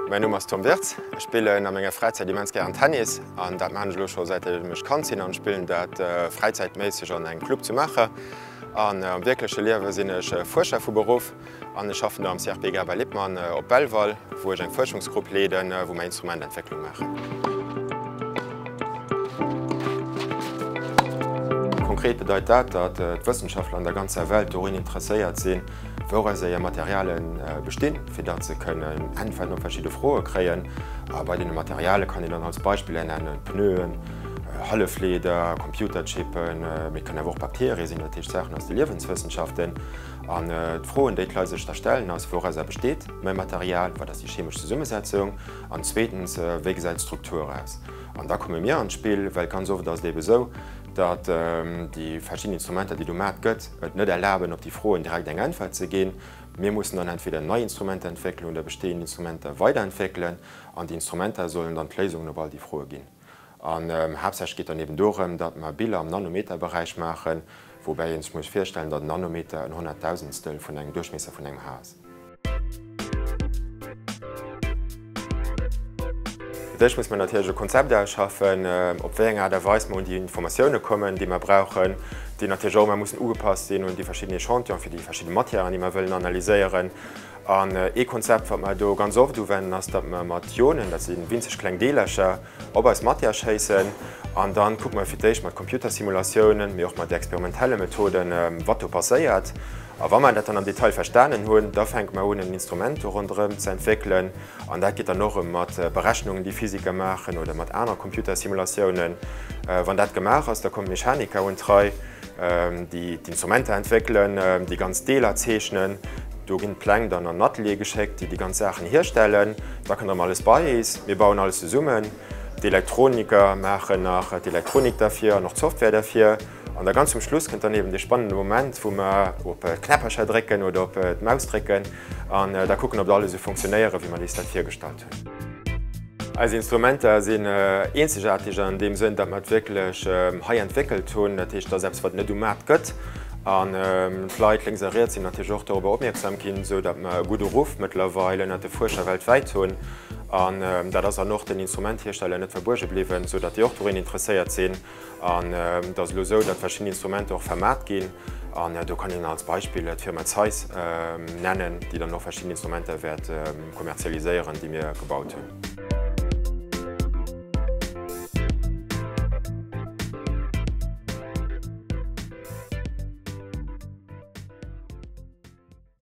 Mäin Numm ass Tom Wirtz. Ech spillen a menger Fräizäit immens gären Tennis an dat maachen ech elo scho säit ech Kand sinn an spillen dat fräizäitméisseg an engem Club zu Maacher. An am wierkleche Liewe sinn ech Fuerscher vu Beruff an ech schaffen do am CRP Gerber Lippmann op Belval, wou ech eng Fuerschungsgrupp leeden, wou mer Instrumententwécklung maachen. Konkret bedeit dat, datt d'Wëssenschaftler an der ganzer Welt dorun interesséiert sinn, wourauser hir Materiale bestinn, fir datt se kënnen Äntwerten op verschidde Froe kréien. A bei deene Materiale kann een dann als Beispiller nennen, Pneuen, Hallefleeder, Computerchippen, mee et kënnen awer och Bakterie sinn, dat heescht Saachen aus de Liewenswëssenschaften. An d'Froen, déi d'Leit sech da stellen, ass, Wourauser besteet mäi Material? Wat ass déi chemesch Zesummesetzung? An zweetens, Wéi gesäit d'Struktur aus? An da komme mir an d'Spill, well ganz oft ass et eebe sou, datt déi verschidden Instrumenter, déi do mat gëtt, et net erlaben, op déi Froen direkt eng Äntwert ze ginn. Mir mussen dann entweder nei Instrumenter entwéckelen oder bestehend Instrumenter weiderentwéckelen. An déi Instrumenter sollen dann d'Léisungen op all déi Froe ginn. An haaptsächlech geet dann eben dorëm, datt mer Biller am Nanometerberäich maachen, woubäi ee sech muss virstellen, datt en Nanometer en Honnerttausendstel vun engem Duerchmiesser vun engem Haar ass. Fir d'éischt muss mer natierlech e Konzept ausschaffen, op wéi eng Aart a Weis mer un déi Informatioune kommen, déi mer brauchen, déi natierlech och ëmmer mussen ugepasst sinn un déi verschidden Echantillonen, fir déi verschidde Matièren, déi mer wëllen analyséieren. An ee Konzept, wat mer do ganz oft uwenden, ass, datt mer mat Ionen, dat si winzeg kleng Deelercher, op eis Matière schéissen. An da kucke mer fir d'éischt mat Computersimulatiounen, mee och mat experimentelle Methoden, wat do passéiert. A wa mer dat dann am Detail verstanen hunn, da fänke mer un, en Instrument do ronderëm ze entwéckelen. An dat geet dann och erëm mat Berechnungen, déi Physiker maachen oder mat aner Computersimulatiounen. Wann dat gemaach ass, da kommen d'Mechaniker un d'Rei, déi d'Instrumenter entwéckelen, déi ganz Deeler zeechnen. Do ginn d'Pläng dann an Ateliere geschéckt, déi déi ganz Saachen hierstellen. Da kënnt erëm alles bei eis. Mir bauen alles zesummen. D'Elektroniker maachen nach d'Elektronik derfir an och d'Software derfir. An da ganz zum Schluss kënnt dann eben dee spannende Moment, wou mer op d'Knäppercher drécken oder op d'Maus drécken an da kucken, ob alles esou funktionéiere wéi mer eis dat virgestallt hunn. Eis Instrumenter sinn eenzegaarteg an deem Sënn, datt mer et wierklech hei entwéckelt hunn. Dat heescht, dat ass eppes, wat et net um Maart gëtt. An d'Leit lénks a riets sinn natierlech och dorobber opmierksam ginn, esou datt mer e gudde Ruff mëttlerweil ënnert de Fuerscher weltwäit hunn. An dat ass dann och den Instrumenthiersteller net verbuerge bliwwen, esou datt déi och dorun interesséiert sinn. An et ass elo esou, datt verschidden Instrumenter och vermaart ginn. An do kann een als Beispill d'Firma Zeiss nennen, déi dann och verschidden Instrumenter wäert kommerzialiséieren, déi mir gebaut hunn.